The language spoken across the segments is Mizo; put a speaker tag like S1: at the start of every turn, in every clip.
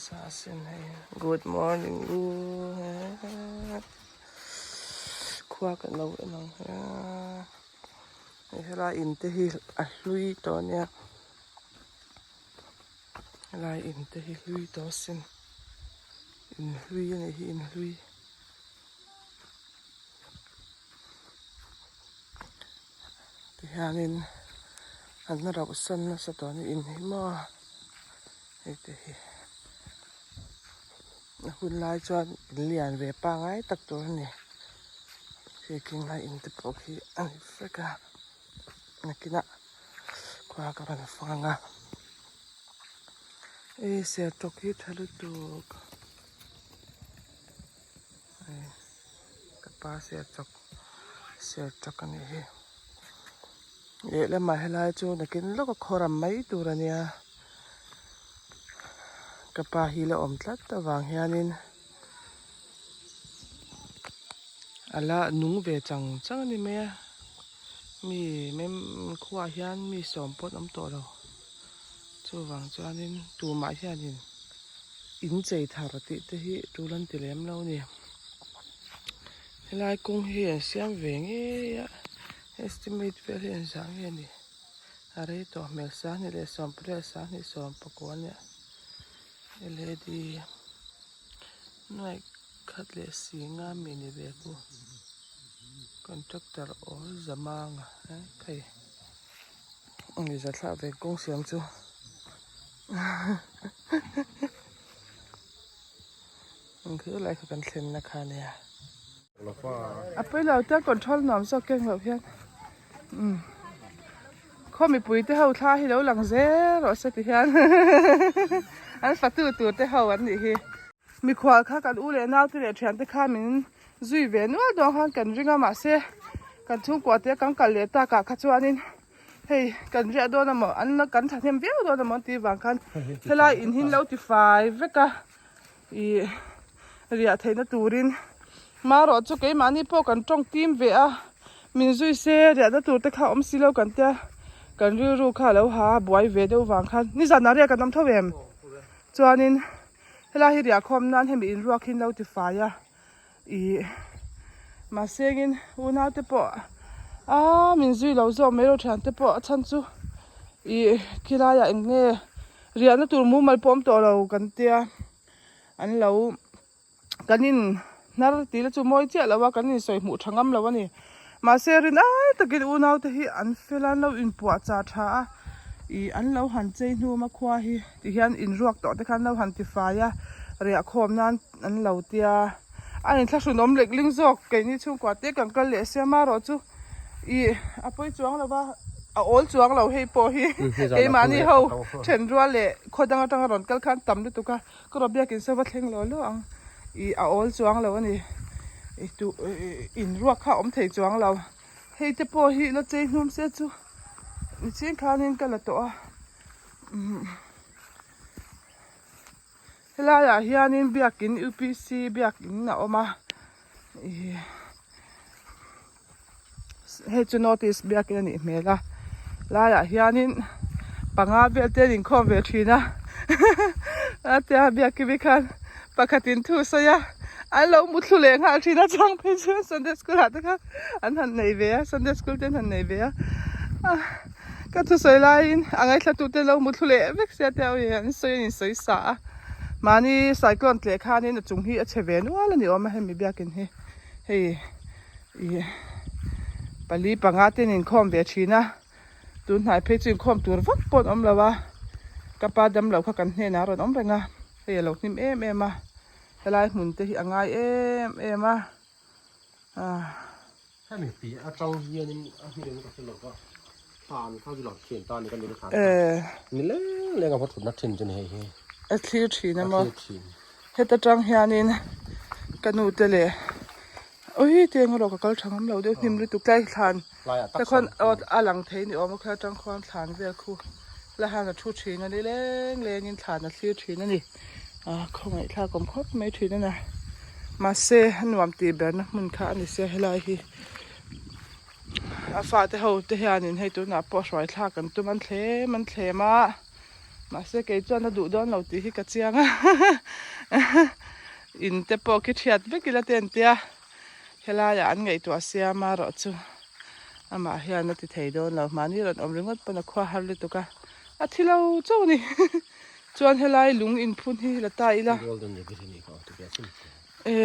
S1: nasa asin hei good morning u khua kan lo en ang hei helai in te hi a hlui tawh ania helai in te hi hlui tawh asin in hlui a nih hi in hlui. Tihianin an rauh san nasa tawh a ni in hi maw hei te hi a hun lai chuan in lian ve pangai tak tur a ni khi khing lai in te pawh khi a ni vek a nakinah khua ka rawn fang a hei sertawk hi tha lutuk. Ka pa serchawk serchawk a nih hi lehlamah helai chu nakin lawka khawram mai tur a nia ka pa hi la awm tlat avang hianin a la nung ve chang chang a ni mai a mi khuaah hian mi sawm pawh an awm tawh lo chuvang chuanin tumah hianin. In chei thar tih te hi tul an ti lem lo a ni. Helai kawng hi an siam ve ngei a estimate vel hi an zah nge ni a rei tawh hmel sanghnih leh sawmpariat sanghnih sawmpakua nia led nuai khat leh si nga mi ni ve khu contractor awl zamanga hei. Ni za thlah ve kawng siam chu ang khi lai kha kan thlen na kha nia a pawi lo te control nuam zawk keng loh hian umm khaw mipui te ho thla hi lo lang zel rawh se ti hian an fatu tur te ho an nih hi mikhual kha kan u leh nau te leh thian te kha min zui ve nual dawn khan kan ring a mahse kan chhungkua te kan kal leh takah kha chuanin hei kan riah dawn amaw an la kan thahnem viau dawn amaw an tih vang khan helai in hi an lo ti fai vek a ih riah theihna turin marawh chu keimahni pawh kan tawng tim ve a min zui se riahna tur te kha awm si lo kan tia kan rilru kha a lo ha buai ve deuh vang khan nizan ah riah kan awm tho em chuanin helai hi riah khawm nan hemi inruak hi an lo ti fai a. Ih mahse engin unau te pawh aaa min zui lo zawk mai rawh thian te pawh a chhan chu ih khilai ah eng nge riahna tur mumal pawh awm tawh lo kan tia an lo kan in hnar tih la chu mawi chiah lo a kan in sawi hmuh tha ngam lo a ni mahse rin ai takin unau te hi an fel a an lo inpuah chah tha a ih an lo han chei hnum a khua hi ti hian inruak tawh te khan an lo han tifai a riah khawm nan. An lo tia a inthlahrun awm lek ling zawk keini chhungkua te kan kal leh sia marawh chu ih a pawi chuang lo va a awl chuang lo hei pawh hi keimahni ho then rual leh khaw dang atanga rawn kal khan tam lutuk a ka rawn biakin saw va thleng lo lo ang ih a awl chuang lo a ni ih tu in ruak kha a awm thei chuang lo hei te pawh hi la chei hnum se chu nichin khanin ka la tawh a umm. Helaiah hianin biakin upc biakin a awm a ih hei chu north east biakin a nih hmel a laiah hianin panga vel te an inkhawm ve thin a a tia biakimi khan pakhatin thu sawi a an lo muthlu leh nghal thin a chang phei chuan sunday school ah te khan an han nei ve a sunday school te an han nei ve a. Ka thusawi laiin a ngaithlatute lo muthlu leh vek sia te awi an sawi an insawi sa a, mahni cyclone tleh khanin a chung hi a chhe ve nual a ni awm a hemi biakin hi hei ih pali panga te an inkhawm ve thin a, tun hnai phei chu inkhawm tur vak pawh an awm lo a, ka pa damlo kha kan hnenah a rawn awm reng a, hei a lo hnim em em a, helai hmun te hi a ngai em em a ah.
S2: Hemi piah atang hianin a hming ka hre lova thlan kha chu lang thin ta ni ka ni thlan kha ni leng leng a va thutna thin chu ni hei hi
S1: a thlir thin a maw heta tang hianin ka nu te leh ui te eng erawh ka kal tha ngam lo deuh hnim lutuk tlai thlan te khawn a lang thei ni awm a kha atang khuan thlan vel khu la han a thu thin a ni leng lengin thlan a thlir thin a ni. Ah khawngaih thlak awm khawp mai thin a na mahse a nuam tih berna hmun kha a ni sia helai hi a fate ho te hianin hei tunah pawh hruai thlak an tum an thlem an thlem a. Mahse kei chuan a duh dawn lo tih hi ka chiang a. In te pawh khi thiat vek ila te an tia. Helaiah an ngaihtuah siam a rawh chu amah hian a ti thei dawn lo. Mahni rawn awm ringawt pawn a khua har lutuk a. A thi lo chauh a ni. Chuan helai lung inphun hi la ta ila. E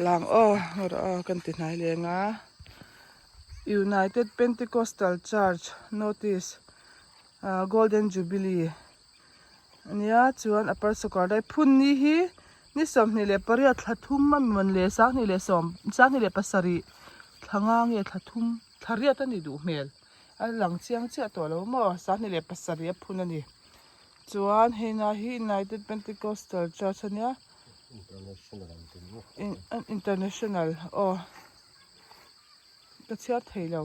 S1: lang aw rawh aw kan ti hnai leng a. United Pentecostal Church Notice Golden Jubilee ania chuan upper sawkar dai phun ni hi ni 28 thla thum a mi mawn le 21 27 thla nga nge thla thum thla riat a ni duh hmel a lang chiang chiah tawh lo maw 27 a phun a ni chuan heina hi United Pentecostal Church ania International aw. Ka chhiar thei lo.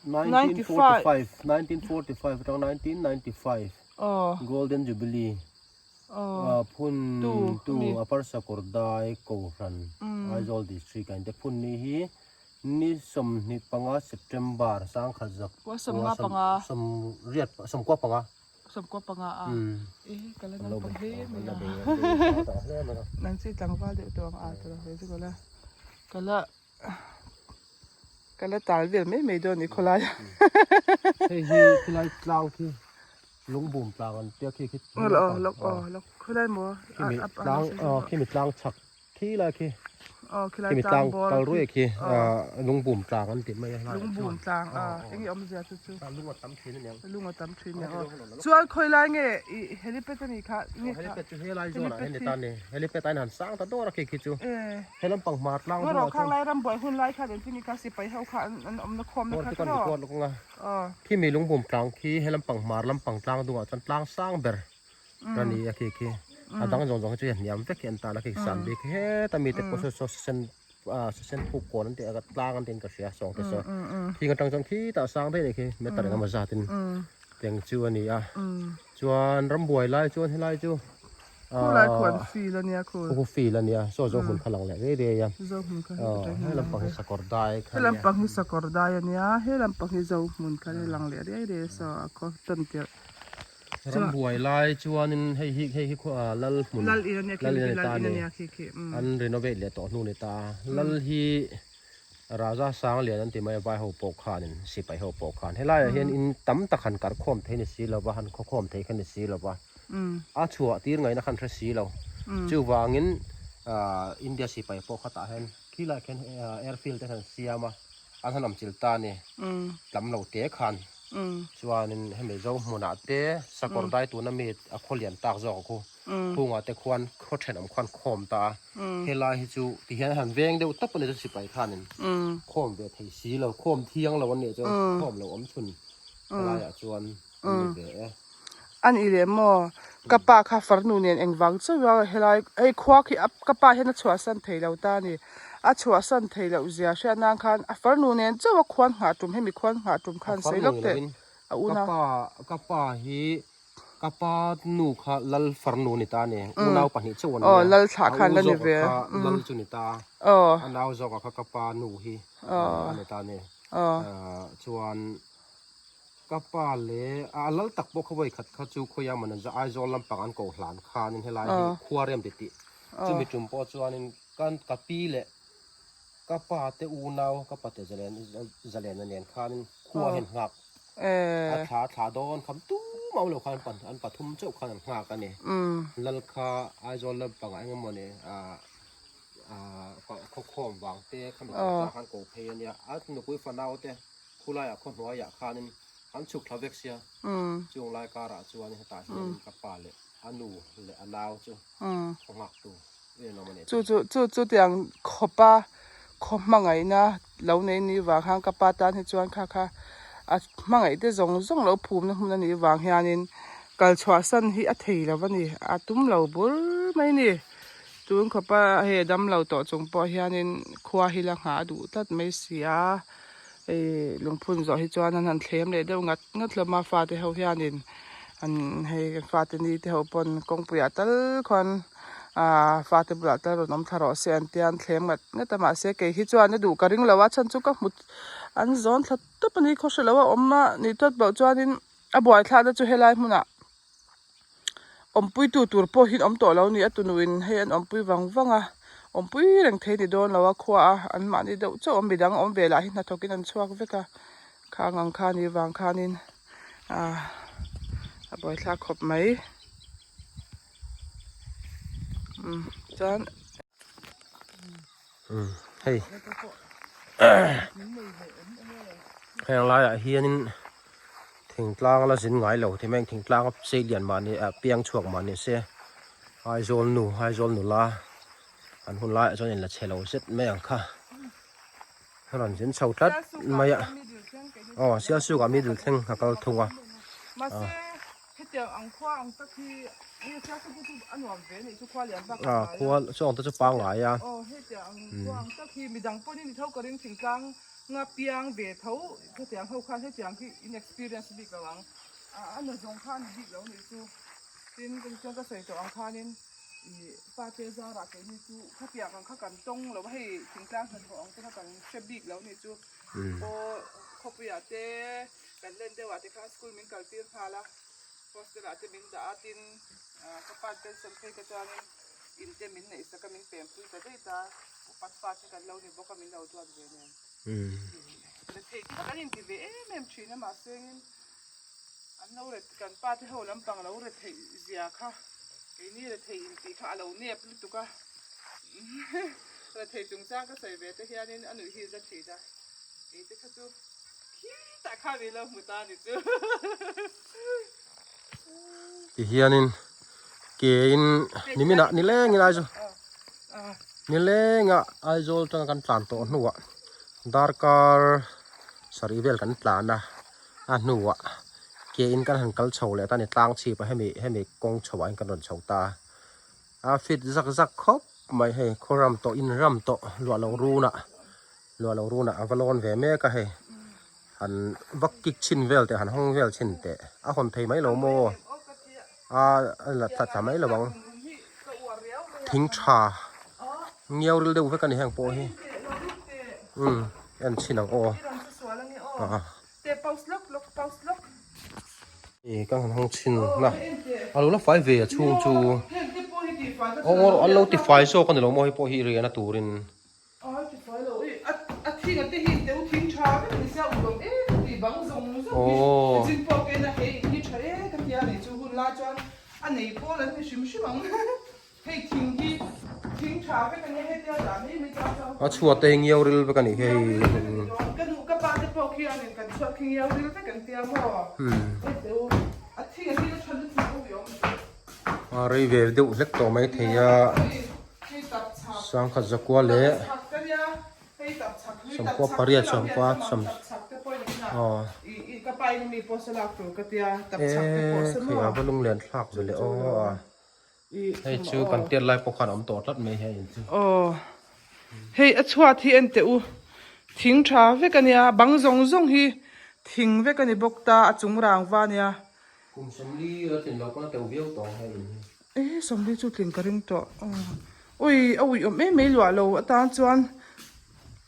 S2: 1945 1945 atang 1995
S1: Aw.
S2: Golden Jubilee
S1: Aw.
S2: Phun
S1: Tu
S2: tu
S1: mi.
S2: Upper Sakawrdai Kohhran Aizawl District a in te phun ni hi ni 25 September sangkhat zak
S1: Kua sawmnga panga.
S2: Sawmriat 95.
S1: 95 a. E ka la naupang hle mai a. Nang chi tlangval deuh tawh ang a ta lo ve chu ka la ka la Ka la tal vel mai mai dawn ni khawlai ah.
S2: Hei hi khilai tlang khi lungbum tlang an tia khi khi.
S1: Aw lawk aw lawk khawlai maw
S2: khimi tlang aw khimi tlang chhak khi lai khi.
S1: Aw khilai tlang bawr
S2: kal ruai khi lungbum tlang an ti mai a.
S1: Lungbum tlang a enge awmzia chu chu.
S2: Lung a tam thin aniang.
S1: Lung a tam thin aniang aw. Chuan khawilai nge i helipad a nih kha
S2: nge kha. Helipad chu helai zawnah hian ni ta ni. Helipad ah hian han sang ta dawr a khi khi chu. He lampang hmar tlang
S1: bulah chuan. Khang lai ram buai hun lai khan engtin nge kha sipai ho kha an awmna khawmna kha
S2: kha maw? Aw. Khi mi lungbum tlang khi he lampang hmar lampang tlang dungah chuan tlang sang ber a ni a khi khi. A dang zawng zawng hi chu hniam vek hi an tan a khi san bik heta mi te pawh saw saw sen sen puk kawn an tih a tlang an tiin ka hria sawng te saw. Khing atang chuan khitah sang daih a nih khi meter engemaw zat in teng chu a ni a. Chuan rambuai lai chuan helai chu
S1: Khulai khu an feel a nia khu.
S2: Khu feel a nia saw zo hmun kha lang leh rei rei a.
S1: Zo hmun kha hei ka
S2: He lampang hi sakawr dai kha
S1: nia. He lampang hi sakawr dai a nia he lampang hi zo hmun kha hei lang leh rei rei a saw a khaw tawn tirh.
S2: Rambuai lai chuanin hei hi hei hi khu lal hmun
S1: Lal in a nia khi
S2: lal in a ni
S1: lal
S2: ta
S1: in a
S2: a ni.
S1: nia khi khi.
S2: An renovate leh tawh hnu a ni ta a. Lal hi Raja sang lian an ti mai a, vai ho pawh khanin sipai ho pawh khan helaiah hian in tam tak han kar khawm thei ni si lova, han khaw khawm thei kha ni si lova, a chhuah tir ngaihna khan hre si lo. Chuvangin India sipai pawh khatah hian khilaiah khian airfield te han siam a, an han awm chil ta a ni, tlam lo te khan. Chuanin hemi zo hmunah te sakawr dai tuna mi a khaw lian tak zawk a khu. Khungah te khuan khaw thenawm khuan khawm ta a, helai hi chu ti hian han veng deuh tawp a ni chu sipai khanin khawm ve thei si lo, khawm thiang lo an nih chuan khawm lo awm chhun helaiah chuan an ni ve e.
S1: A nih leh maw, ka pa kha farnu nen engvang chauh a helai hei khua khi ka pa hian a chhuahsan thei lo ta a ni, a chhuahsan thei loh zia hriat nan khan a farnu nen chauh a khuan nghah tum hemi khuan nghah tum khan sawi lawk teh a
S2: una. Ka pa ka pa hi Ka pa nu kha lal farnu ni ta a ni. Unau pahnih chauh an nia.
S1: Lal thlah khan la ni ve.
S2: A u zawk kha lal chu ni ta. A nau zawk kha ka pa nu hi a ni ta a ni. Chuan ka pa leh a lal tak pawh kha vawi khat kha chu khawiah maw ni Aizawl lampang an ko hlan khanin helai hi khua rem ti tih. Chumi tum pawh chuanin ka pi leh ka pa te unau ka pate zalen a nen khanin khua hian nghak. A thla thla dawn kham tum au lo khan pan an pathum chauh khan an nghak a ni. Lal kha Aizawl lampangah eng emaw ni khawkhawm vang te khami chungchang khan ko phei a nia. A nupui fanau te khulaiah khaw hnuaiah khanin an chhuk thla vek sia. Chung lai karah chuan hetah hian ka pa leh a nu leh a nau chu khaw nghak tu
S1: Chu chu chu chu tiang khawpa khaw hmangaihna lo nei ni vang khan ka pa tan hi chuan kha kha a hmangaih te zawng zawng lo phumna hmun a nih vang hianin kal chhuah san hi a thei lo a ni a tum lo bur mai a ni tun khawpa hei a dam lo tawh chung pawh hianin khua hi la nghah a duh tlat mai si a hei lungphun zawh hi chuan an han thlem leh deuh ngat ngat hlawm a fate ho hianin an hei fate ni te ho pawn kawngpuiah tal khuan. Aaa fate bulah te rawn awm thla rawh se an tia an thlem ngat ngat a mahse kei hi chuan a duh ka ring lo a chhan chu ka hmu an zawn thla tawp a ni khaw hre lo a awm a nih tawt loh chuanin a buai thlakna chu helai hmunah. Awmpuitu tur pawh hi an awm tawh lo a ni. A tunuin hei an awmpui vang vang a, awmpui reng thei ni dawn lo a khua a, an mahni deuh chauh a midang awm ve lah hi hnathawkin an chhuak vek a, khang ang kha ni vang khanin ah a buaithlak khawp mai. Umm chuan.
S2: Umm hei heng laiah hianin thingtlang la zin ngai lo ti mai ang thingtlang a chei lian mahni ah piang chhuak mahni se Aizawl nu Aizawl nula an hun laiah chuan inla chhe lo zet mai ang kha a rawn zin chho tlat mai a aw Sialsuk ah middle thleng a kal thung a.
S1: Hetiang ang khua ang tak hi hei siasa te chu a nuam ve anih chu khua lian bak
S2: a khua chuang te chu pangngai a.
S1: Aw hetiang ang khua ang tak hi midang pawhin i ni tho ka ring thingtlang nga piang ve tho hetiang ho khan hetiang hi in experience bik lo ang a na zawng kha a ni bik lo anih chu tin ka chuan ka sawi tawh ang khanin ih pa te zarah keini chu khatiang ang kha kan tawng lo a hei thingtlang hnathawh ang te kha kan hre bik lo anih chu aw khawpuiah te. Kan len deuhah te khan school min kaltir nghal a, hostel ah te min dah a, tin ka pa pension phei ka chuanin in te min neih sak a, min pempui ta daih ta, upat fa te kan lo ni bawk a, min lo duat ve nen. Rethei te kha kan inti ve em em thin a, mahse engin an lo ret kan pa te ho lampang lo retheih zia kha keini rethei intih kha a lo nep lutuk a, rethei chungchang ka sawi ve te hianin a nuih hi za thin a, kei te kha chu. Khitah khan i lo hmu ta ni chu.
S2: Ti hianin ke in niminah nilengin Aizawl nilenga Aizawl tanga kan tlan tawh hnuah darkar sarih vel kan tlan a a hnuah ke in kan han kal chho leh ta a ni tlang chhip a hemi hemi kawng chho ah hian kan rawn chho ta a fit zak zak khawp mai hei khaw ram tawh in ram tawh luah loh runah. Luah lo runah a va lawn ve mek a hei han vak kik chhin vel teh han hawng vel chhin teh a hawn thei mai lo maw a la tla tla mai lo ang thing tha ngiau ril deuh vek a ni heng pawh hi umm en chhin ang aw a Ih ka han hawng chhin na a lo la fai ve a chhung chu aw an lo ti fai zawk a ni lo maw hei pawh hi riahna turin. A chhuat te hi ngiau ril vek a nih hi hei. A rei ve deuh hlek tawh mai thei a. Sangkhat zakua leh sawmkua pariat sawmkua sawm aw eee khi a va lunglen thlak ve leh aw a hei chu kan tiat lai pawh khan a awm tawh tlat mai hian in chu.
S1: Aw hei a chhuat hi en teh u thing tha vek a nia bang zawng zawng hi thing vek a ni bawk ta a chung rangva a nia.
S2: Kum sawmli la tlin loh pawn a teuh viau tawh ang hei in hi.
S1: E sawmli chu tling ka ring tawh ui a ui awm em mai luah lo atan chuan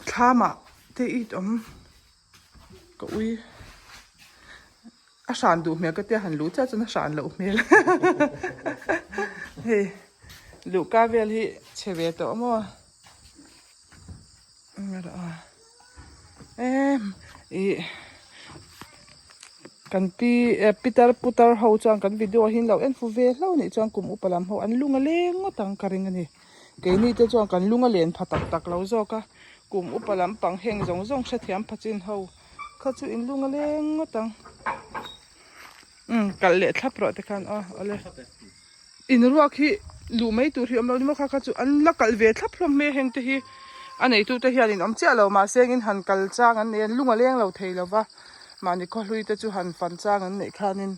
S1: thlamah te it awm ka ui a hran duh hmel ka tia han luh chiah chuan a hran loh hmel hei luhka vel hi chhe ve tawh maw em ih kan pi pitar putar ho chuan kan video hi an lo en fu ve hlauh anih chuan kum upa lam ho an lung a leng ngawt ang ka ring a ni keini te chuan kan lung a len pha tak tak lo zawk a kum upa lampang heng zawng zawng hrethiam pha chin ho kha chu in lung a leng ngawt ang umm kalh leh thlap rawh te khan aw awle. In ruak hi luh mai tur hi awm lo ni maw kha kha chu an la kalh ve thlap hlawm mai a heng te hi a neitu te hian in awm chiah lo mahse engin han kal chang an nei a an lung a leng lo thei lo va mahni khawhlui te chu han fan chang an neih khanin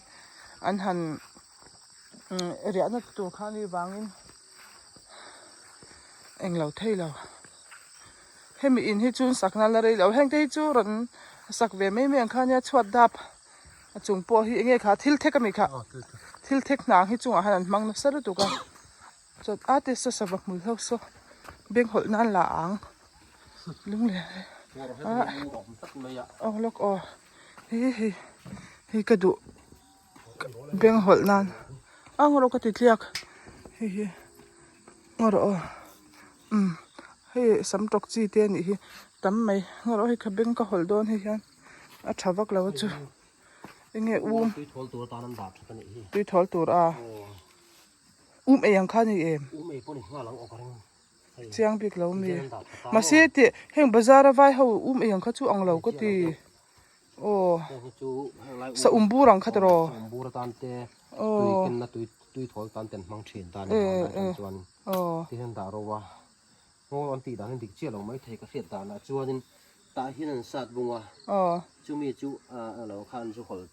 S1: an han riahna tur kha ni vangin englo thei lo hemi in hi chu sakna la rei lo heng te hi chu rawn sak ve mai mai ang kha nia chhuat dap. A chung pawh hi enge kha thil thek ami kha thil thek hnang hi chungah hian an hmang nasa lutuk a chuan a te saw sava hmul ho saw beng hawlh nan la ang lung leh aw lawk aw he hei hei ka duh beng hawlh nan. A ngaw rawh ka ti tliak hei hi ngaw rawh aw umm hei sam tawk chi te anih hi tam mai ngaw rawh hei kha beng ka hawlh dawn hei hian a tha vak lo a chu eng nge um
S2: tui thawl tur atan an dah that anih hi
S1: tui thawl tur a um ei ang kha a ni em
S2: um ei pawh ni nghal ang aw ka ring.
S1: Chiang bik lo mi. Mahse tih heng bazar a vai ho um ei ang kha chu ang lo ka ti. Aw. Sa um bur ang kha tiraw.
S2: Sa um bur atan te tui kenna tui tui thawl tan ten hmang thin ta ni hmanlai tan chuan ti hian dah ro a. Ngawl an tih dan hi dik chiah lo mai thei ka hriat danah chuanin tah hian an sat bung a. Chumi chu a lo khan zu hawl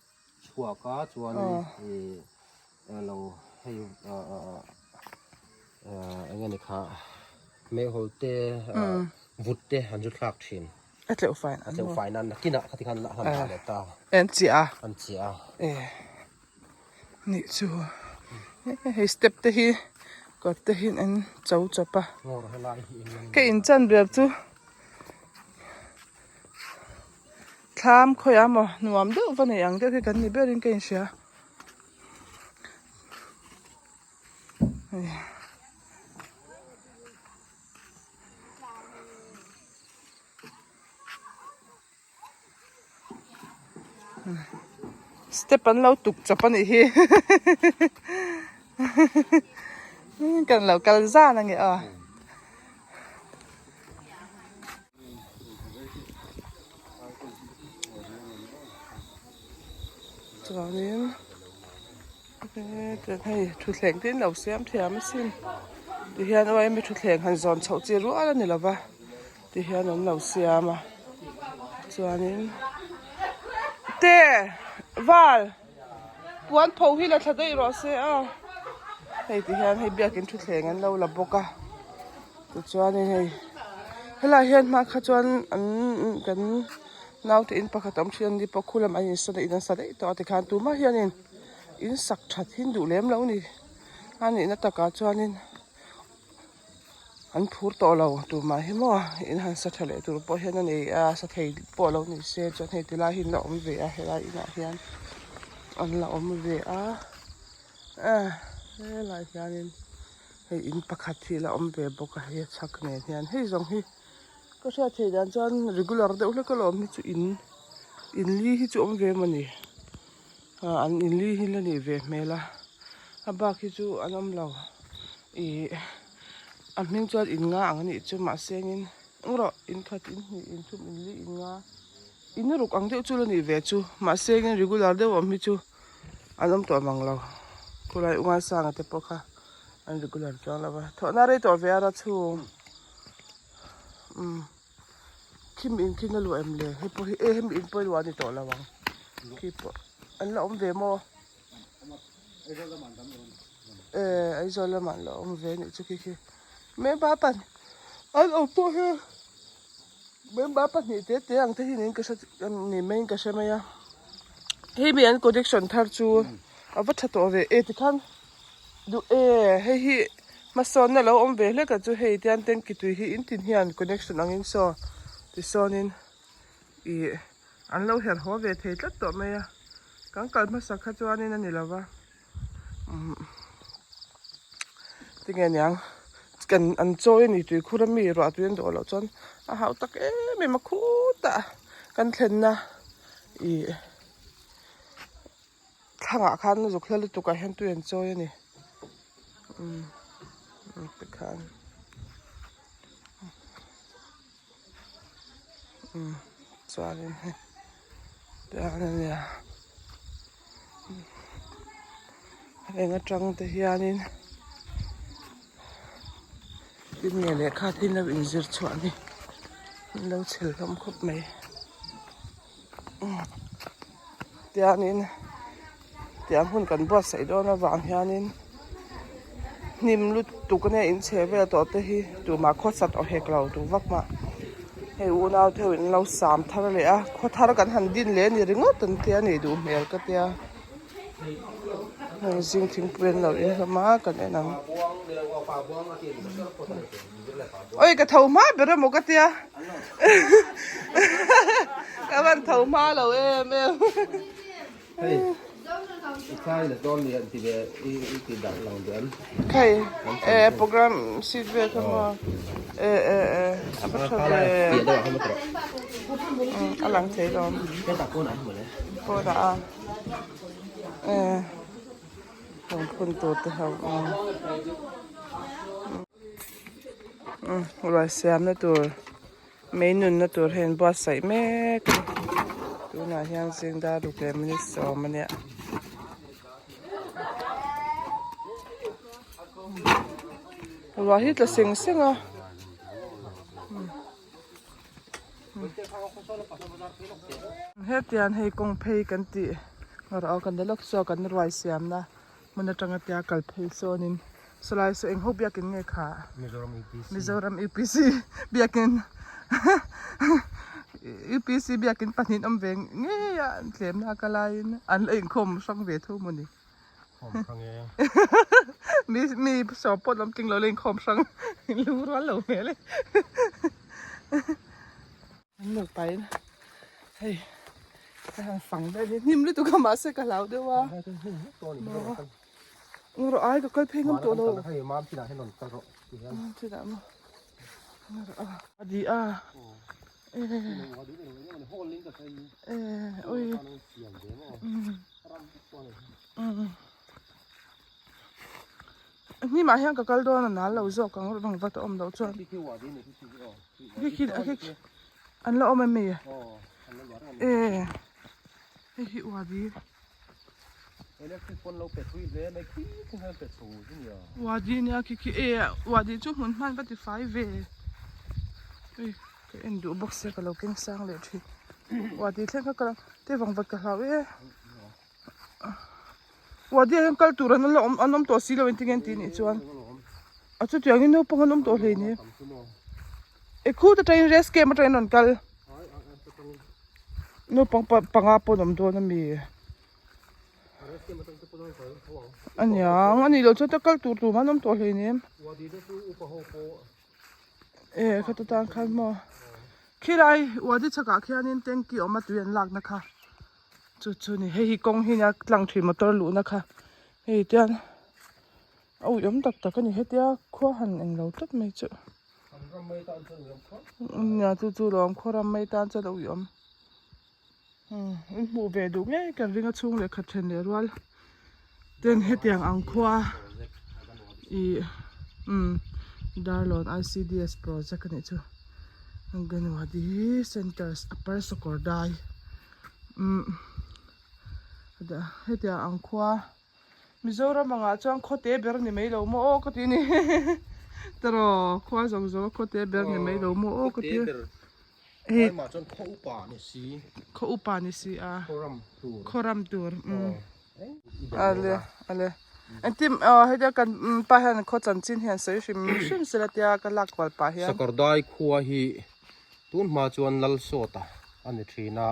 S2: chhuak a chuanin ih lo hei eng nge ni kha meihawl te vut te an zu thlak thin
S1: a tleuh fai
S2: a tleuh fai nan nakinah khati khan a han dah leh ta
S1: an chiah a
S2: an chiah a
S1: e nih chu hei step te hi kawt te hi an cho chawp a ka inchan ber chu Thlam khawiah maw nuam deuh va nei ang deuh hi kan ni berin ka inhria. Step an lo tuk chawp a nih hi kan lo kal zan a nge aw. Chuanin hei thutthleng te in lo siam thiam asin tihian uaimi thutthleng han zawn chhoh chi rual a ni lova tihian an lo siam a chuanin te val puan pho hi la thla daih rawh se a hei tihian hei biakin thutthleng an lo la bawk a. Tichuanin hei helaiah hian hma kha chuan an kan naute in pakhat a awm thin a ni pawh khu lamah an insawn a in an sa daih tawh a tikhan tumah hianin in sak that hi an duh lem lo a ni a nihna takah chuanin an phur tawh lo tumah hi maw in han sa tha leh tur pawh hian a nei a sa thei pawh lo ni se chuan hei tilai hi an la awm ve a helai inah hian an la awm ve a helaiah hianin. Hei in pakhat hi la awm ve bawk a hei a chhak nen hian hei zawng hi ka hriat theih dan chuan regular deuh hlek alawm hi chu in in li hi chu awm ve emaw ni ah an in li hi la nih ve hmel a a bak hi chu an awm lo ih a hming chuan in nga ang a nih chu mahse engin eng rawh in khat in hnih in thum in li in nga in ruk ang deuh chu la nih ve chu mahse engin regular deuh awm hi chu. An awm tawh mang lo khulai ungai sanga te pawh kha an regular chuang lo va thawhna rei tawh ve a ra chhung umm khim in khin a luah em le hei pawh hi e hemi in pawh hi luah a ni tawh lo ang khi pawh an la awm ve maw e Aizawl lamah an la awm ve a nih chu khi khi member pan an awm pawh hi member pahnih te te ang te hi niin ka hre ni maiin ka hre mai a. Hei mi an connection thar chu a va tha tawh ve e tikhan duh e hei hi hmasawnna lo awm ve hlek a chu hei tian tanky tui hi in tin hian connection angin saw tisawnin ih an lo herh haw ve thei tlat tawh mai a kan kal hmasak kha chuanin a ni lo va umm tinge niang kan an chawi a ni tui khur ami ruah tui an dawh loh chuan a hau tak em em a khutah kan thlenna ih thlangah khan zuk hla lutuk ah hian tui an chawi a ni umm tikhan umm chuanin hei tiang a nia heng atang te hianin tin nge lehkha te hi an lo inzir chhuah a ni an lo chhel hlawm khawp mai tiangin tiang hun kan buatsaih dawn avang hianin hnim lutuk ania in chhe vel tawh te hi tumah khawsat aw hek lo duh vak mah hei unau te ho in lo sam thar leh a khaw thar kan han din leh a ni ringawt an tia nih duh hmel ka tia hei zing thingpui an lo in hlawm a kan en ang oi ka tho hma ber emaw ka tia ka van tho hma lo em em.
S2: Khai la dawn ni an ti ve i ti dah lang duh em?
S1: Khai e program sheet vel kha maw e e e a va tha ve a lang thei lawm pawnah a e lungphun tur te ho ruai siamna tur. Mei nunna tur hi an buatsaih mek a tunah hian zing dar ruk leh minute sawm a nia. Ruah hi tla seng seng a. Hetiang hei kawng phei kan tih erawh kan la lawk zawk an ruai siamna hmun atanga tia kal phei sawnin Sawlai saw eng ho biakin nge kha?
S2: Mizoram UPC.
S1: Mizoram UPC biakin UPC biakin pahnih awm ve ngei a an tlemna a kalaiin an la inkhawm hrang ve tho maw ni?
S2: Khawm hrang e.
S1: Mi mi sawm pawh an awm tling lo la inkhawm hrang lung rual lo hmel e. An nupain hei ka han fang daih a ni hnim lutuk a mahse ka hlau deuh a. Rawh ai ka kal phei ngam tawh lo. Chutah maw a di a e ui hnimah hian ka kal dawn a nal lo zawk ang rawng vat a awm loh chuan an la awm em mi e hei hi uadi.
S2: Electric pawn lo pe thui hle mai khi khi hian pe chho chu nia.
S1: Wadi nia khi khi e wadi chu hmun hman va ti fai ve ui ka en duh bawk sia ka lo keng sang leh thin wadi thleng kha ka la te vang vat ka hlau e wadi ah hian kal tur an la awm an awm tawh si lo engtin nge an tih nih chuan a chutiang in naupang an awm tawh hlei ni e khut atangin rest camp atangin an rawn kal. Naupang panga pawh an awm dawn a mi? A niang a nih loh chuan ta kal tur tur an awm tawh hlei nem. E khata tan khan maw khilai wadi chhakah khianin tanky awm a tui an lakna kha chu chu ni hei hi kawng hi nia tlang thin motor luhna kha hei tian a uiawm tak tak a ni hetia khua han englo tawp mai chu. Nia chu chu lawm khaw ram mai tan chuan a uiawm in hmuh ve duh ngei kan ring a chhung leh khat then leh rual ten hetiang ang khua ih umm Darlawn ICDS project a nih chu Anganwadi centre upper Sakawrdai umm hetiang ang khua. Mizoram angah chuan khawte ber ni mai lo maw aw ka ti a ni tawrh khua zawng zawng a khawte ber ni mai lo maw aw ka ti
S2: a mah chuan khaw upa ni si
S1: khaw upa ni si a khaw ram tur ale ale engtin aw hetia kan pa hian khaw chanchin hian sawi hrim hrim sela tia ka lak kual pah hian
S2: Sakawrdai khua hi Tun hma chuan Lalsawta a ni thin a,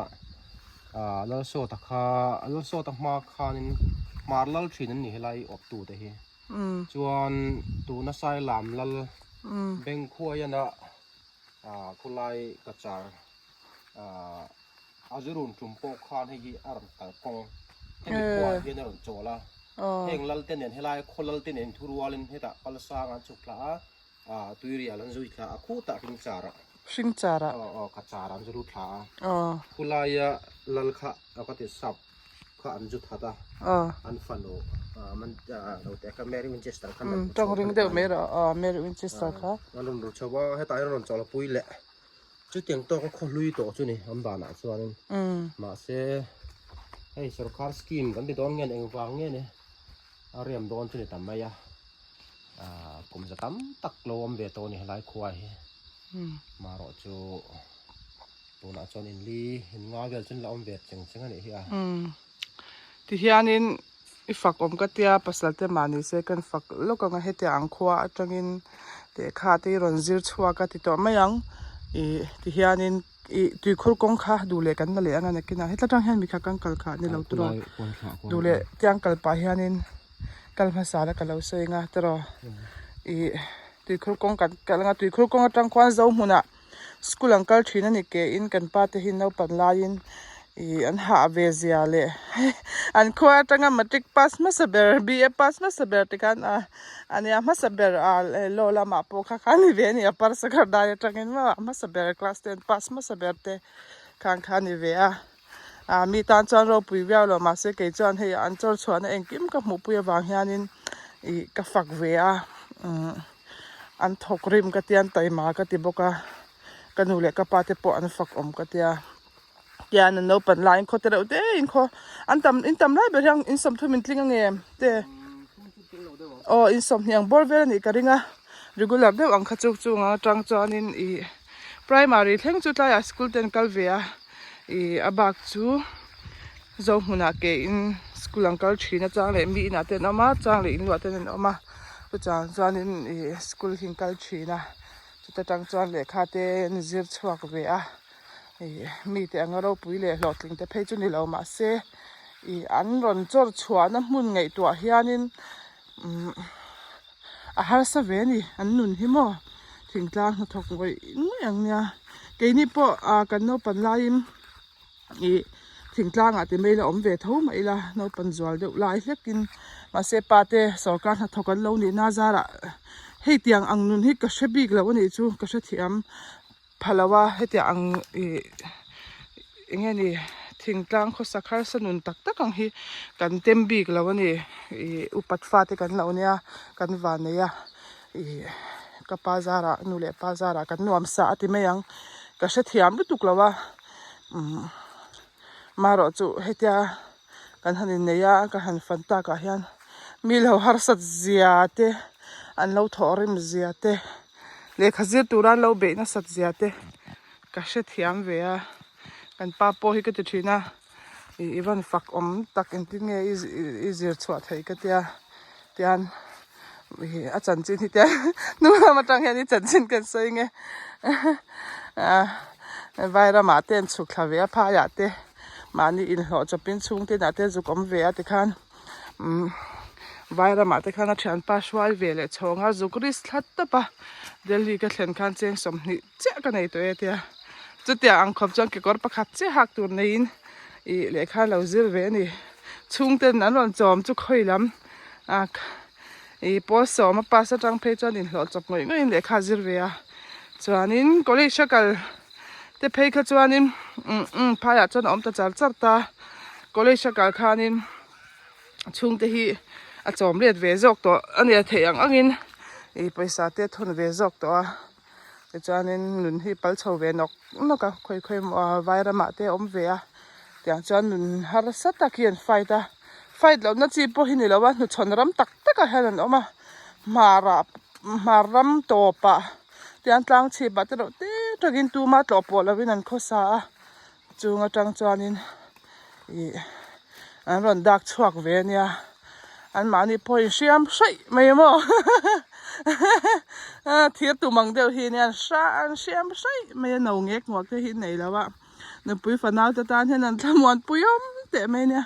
S2: ah Lalsawta kha Lalsawta hma khanin hmar lal thin an ni helai awptu te hi. Chuan tuna Sailam lal Bengkhuaiana ah khulai Cachar ah a zurun tum pawh khan hei hi a rawn kalkawng hemi khuaah hian a rawn chawl a, heng lal te nen helai khaw lal te nen thurualin hetah Palsang an chhuk thla a. Ah tuirial an zui thla a khutah hring char ah.
S1: Hring char ah.
S2: Aw aw ka char an zu lut thla a. Aw. Khulaia lal kha a ka ti sap kha an zu that a.
S1: Aw.
S2: An fanu ah man ah lo te kha Mary Winchester kha.
S1: Um tawng ring deuh mai rawh aw Mary Winchester kha.
S2: An rawn ru chho a hetah hian rawn chawlh pui leh chutiang tawk a khaw hlui tawh chu ni an danah chuanin.
S1: Um.
S2: Mahse hei sorkar scheme kan ti dawn nge engvang nge ni a rem dawn chu ni ta mai a. Ahh kum za tam tak lo awm ve tawh a ni helai khua hi marawh chu tunah chuan inli in nga vel chu la awm ve cheng cheng a nih hi a.
S1: Tihianin i fak awm ka tia pasal te mahni se kan fak lawk ang a hetia ang khua atangin lehkha te hi rawn zir chhuak a ti tawh mai ang ih tihianin ih tuikhur kawng kha duh leh kan la leh ang a nakinah hetla tang hian mikha kan kal kha ni lo tawh duh leh tiang kal pah hianin. Kal hmasa la ka lo sawi anga tiraw ih tuikhur kawng kan kal anga tuikhur kawng atang khuan zo hmunah school an kal thin a ni ke in kan pa te hi naupan laiin Ih an hah ve zia leh an khua atanga matric pass hmasa ber BA pass hmasa ber te khan ah ania hmasa ber ah law lamah pawh kha kha a ni ve a ni a parsagar dai atangin maw a hmasa ber class ten pass hmasa ber te khan kha a ni ve a ah mi tan chuan ropui viau lo mahse kei chuan hei an chawr chhuahna engkim ka hmuhpui avang hianin ih ka fak ve a umm an thawk rim ka tia an taima ka ti bawk a ka nu leh ka pa te pawh an fak awm ka tia. Tian an naupan laiin khaw te reuh te in khaw an tam in tam lai ber hian in sawmthum in tling ange te aw in sawmhnih ang bawr vel a nih ka ring a regular deuh ang kha chu chung atang chuanin ih primary thleng chu tlaiah school te an kal ve a ih a bak chu zo hmunah ke in school an kal thin a chang leh mi inah te an awm a chang leh in luah ten an awm a chutiang chuanin ih school hi an kal thin a chuta tang chuan lehkha te an zir chhuak ve a. Ih mite anga ropui leh hlawhtling te phei chu ni lo mahse ih an rawn chawr chhuahna hmun ngaihtuah hianin umm a harsa ve a ni an nun hi maw thingtlang hnathawk ngawih ngawih ang nia keini pawh ah kan naupan laiin ih thingtlangah ti mai la awm ve tho mah ila naupan zual deuh lai hlekin mahse pa te sawrkar hnathawk an lo nihna zarah hei tiang ang nun hi ka hre bik lo a nih chu ka hrethiam. Pha lo a hetiang ang ih eng nge ni thingtlang khawsak harsa nun tak tak ang hi kan tem bik lo a ni ih upat fate kan lo nia kan van nei a ih ka pa zarah nu leh pa zarah kan nuam sa a ti mai ang ka hrethiam lutuk lo a umm marawh chu hetia kan han innei a ka han fan takah hian mi lo harsat zia te an lo thawhrim zia te. Lehkha zir tura an lo beih nasat zia te ka hrethiam ve a, kan pa pawh hi ka ti thin a, ih i van fak awm tak engtin nge i zir chhuah theih ka tia tian ih a chanchin hi tian hnung lam atang hian i chanchin kan sawi nge ah vai ramah te an chhuk thla ve a phaiah te mahni inhlawh chawpin chhungte inah te zuk awm ve a tikhan. umm vai ramah te khan a thianpa hruai ve leh chhawng a zuk risk thla tawp a Delhi ka thlen khan cheng 20 chiah ka nei tawh e tia chutiang ang khawp chuan kekawr pakhat chiah hak tur neiin ih lehkha lo zir ve a ni chhungten an rawn chawm chu khawi lam ah ih pawl sawm a pass atang phei chuan inhlawh chawp ngawih ngawih in lehkha a zir ve a chuanin college a kal te phei kha chuanin umm umm phaiah chuan a awm ta char char ta college a kal khanin chhungte hi a chawm let ve zawk tawh a ni a theih ang angin ih pawisa te a thawn ve zawk tawh a tichuanin nun hi pal chho ve nawk nawk a khawi khawi emaw ah vai ramah te a awm ve a tiang chuan nun harsa tak hi an fight a fight lohna chi pawh hi ni lo a hnuchhawn ram tak tak ah hian an awm a hmar ah hmar ram tawp ah tiang tlang chhip ah te reuh te tawkin tuma tlawh pawh lovin an khawsa a chung atang chuanin ih an rawn dak chhuak ve ania an mahni pawh in hriam hraih mai maw thir tum ang deuh hi ania an hriam hraih mai a no ngek nguak te hi nei lo a nupui fanau te tan hian an thlamuan pui awm teh mai ania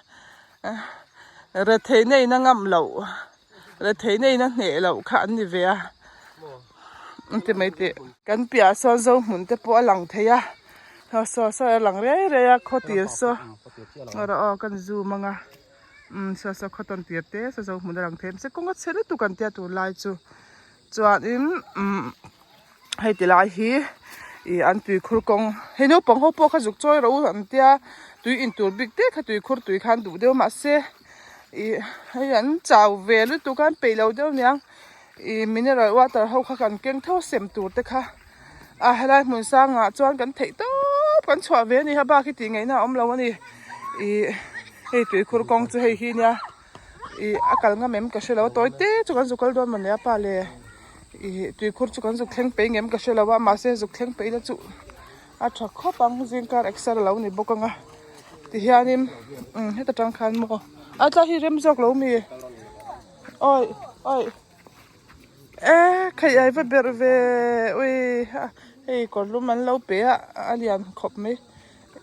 S1: retheihna in a ngam loh retheihna in a hneh loh kha an ni ve a an ti mai teh kan piah sawn zo hmun te pawh a lang thei a saw saw a lang rei rei a khaw tir saw erawh aw kan zoom ang a umm saw saw khaw tawn tir te saw zo hmun a lang thei mahse kawng a chhe lutuk an tia tur lai chu chuanin umm hei ti lai hi ih an tuikhur kawng hei naupang ho pawh kha zuk chawi rawh u an tia tui in tur bik te kha tuikhur tui khan duh deuh mahse ih hei an chau ve lutuk a an peih lo deuh aniang ih mineral water ho kha kan keng tho sem tur te kha a helai hmun sangah chuan kan theih tawp kan chhuah ve a ni a bak hi tih ngaihna a awm lo a ni ih hei tuikhur kawng chu hei hi nia. Ih a kal ngam em ka hre lo a tawi te chu kan zuk kal dawn mawni a pa le ih tuikhur chu kan zuk thleng peih ngem ka hre lo a mahse zuk thleng peih na chu a tha khawp ang zingkar exer a lo ni bawk ang a tihianin umm heta tang khan maw a tla hi rem zawk lo mi awi awi e khaih ai va berh ve ui a hei kawr lum an lo pe a a lian khawp mai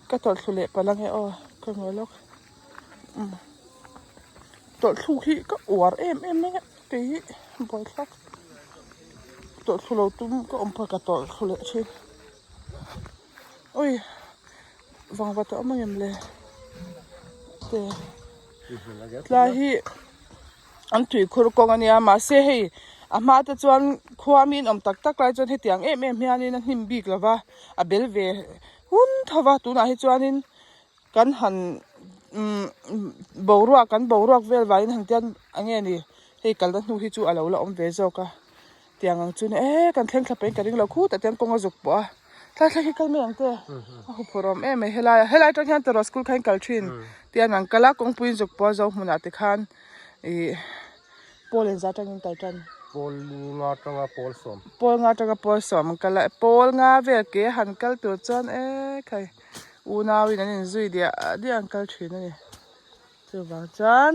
S1: ka tawlh thlu leh palh ange aw ka ngawi lawk. Tawlhthluk hi ka uar em em mai a kei hi buaithlak tawlhthlu lo tum ka awm phawt ka tawlhthlu leh thin ui vangvat a awm ang em le. Te tlai hi an tuikhur kawng a nia mahse hei a hma te chuan khua mi in awm tak tak lai chuan hetiang em em hianin a hnim bik lo va a bel ve hun tho va tunah hi chuanin kan han umm boruak kan boruak vel vangin han tian eng nge ni hei kalna hnu hi chu a lo la awm ve zawk a. Tiang ang chu ni e kan thleng thla pahin ka ring lo khutah te kawng a zuk pawh a thlai thlai khi kal mai ang te a huphurh awm em mai helai ah helai atang hian tiraw school kha in kal thin tian an kal a kawngpui in zuk pawh a zo hmunah te khan ih pawl engzah atangin kal tan
S2: pawl nga atanga pawl sawm
S1: pawl nga atanga pawl sawm an kal a pawl nga vel ke han kal tur chuan e khai unau in an inzui diah diah an kal thin a ni. Chuvang chuan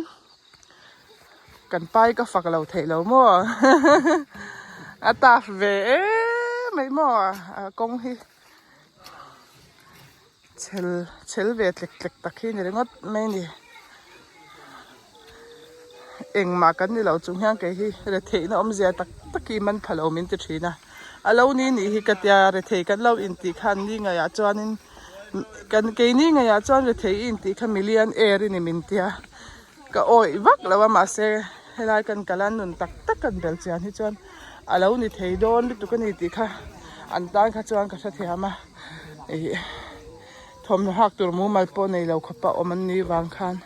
S1: kan pai ka fak lo theih lo maw a taf ve em mai maw a kawng hi chhel chhel ve tlek tlek tak hi ni ringawt mai a ni engmah kan ni lo chung hian kei hi retheihna awmzia tak tak hi man pha lo min ti thin a a lo ni nih hi ka tia rethei kan lo intih khan ni ngaiah chuanin. Kan keini ngeiah chuan rethei i intih kha million air i ni min tia ka awih vak lo a mahse helai kan kal a nun tak tak kan bel chian hi chuan a lo ni thei dawn lutuk a ni tih kha an tan kha chuan ka hrethiam a ih thawmhnaw hak tur mumal pawh nei lo khawp a awm an nih vang khan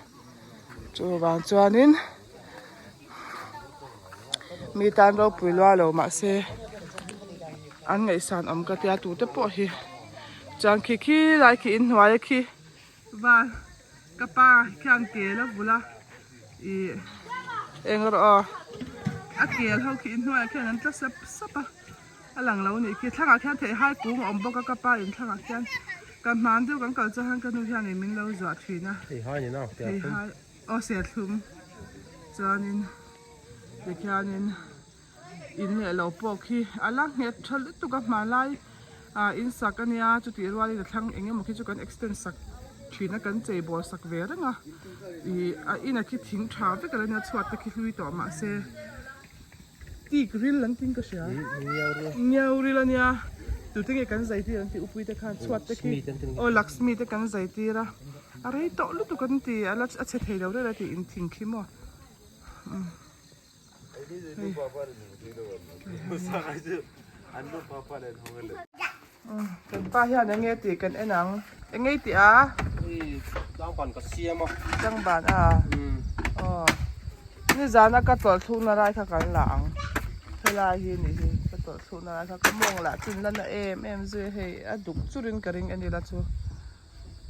S1: chuvang chuanin mi tan ropui lua lo mahse an ngaihsan awm ka tia tute pawh hi chuan khi khi lai khi inhnuai a khi van ka pa khian kel a vul a ih eng erawh aw a kel ho khi inhnuai ah khian an tla sap sap a a lang lo anih khi thlangah khian theihai kung a awm bawk a ka pa in thlangah khian kan hman deuh kan kal chuan ka nu hian ih min lo zuah thin a
S2: theihai ni na
S1: theihai aw serthlum chuanin tikhianin. In leh lo pawh khi a la nghet tha lutuk a hmanlai ah in sak a nia chutih rualin a thlang eng emaw khi chu kan extend sak thin a kan chei bawl sak ve reng a ih a in a khi thing tha vek a la nia chhuat te khi hlui tawh mahse tik ril an tin ka hria ngiau ril a nia tute nge kan zai tir an tih upui te khan chhuat te khi aw Lakshmi te kan zai tir a a rei tawh lutuk an ti a la a chhe thei lo reng a tih in thing khi maw. Kan pa hian eng nge tih kan en ang eng nge i tih a
S2: tlangban ka siam a
S1: tlangban a aw nizana ka tawlh thlukna lai kha kan la ang helai hi nih hi ka tawlh thlukna lai kha ka mawng lah chu in la na em em zui a hei a duk churin ka ring en ila chu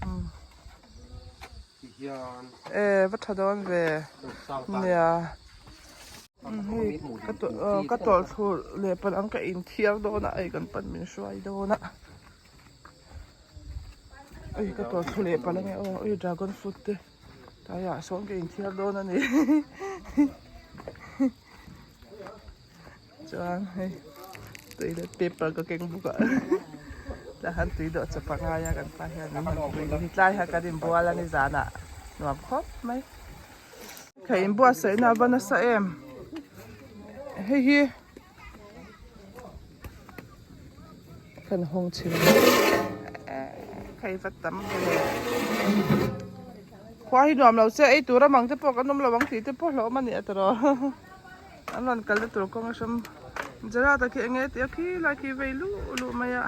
S1: umm. E va tha dawn ve nia hei ka tawlh ka tawlh thlu leh palh ang ka inthiar dawn a hei kan pan min hruai dawn a ui ka tawlh thlu leh palh ange aw ui dragon fruit te tlaiah sawn ka inthiar dawn a ni chuan hei toilet paper ka keng bawk a tah hian tui dawh chawp a ngai a kan pa hian min han pui hi tlai hian kan inbual a ni zanah nuam khawp mai ka inbuatsaihna a va nasa em hei hi kan hawng chhin hei va tam ve khua hi nuam lo che ei tur a mang te pawh kan awm lo ang tih te pawh hlauhawm a ni a tiraw. An rawn kalna tur kawng a hram Gerard-a khi eng nge tih a khi lai khi vei luh luh mai a.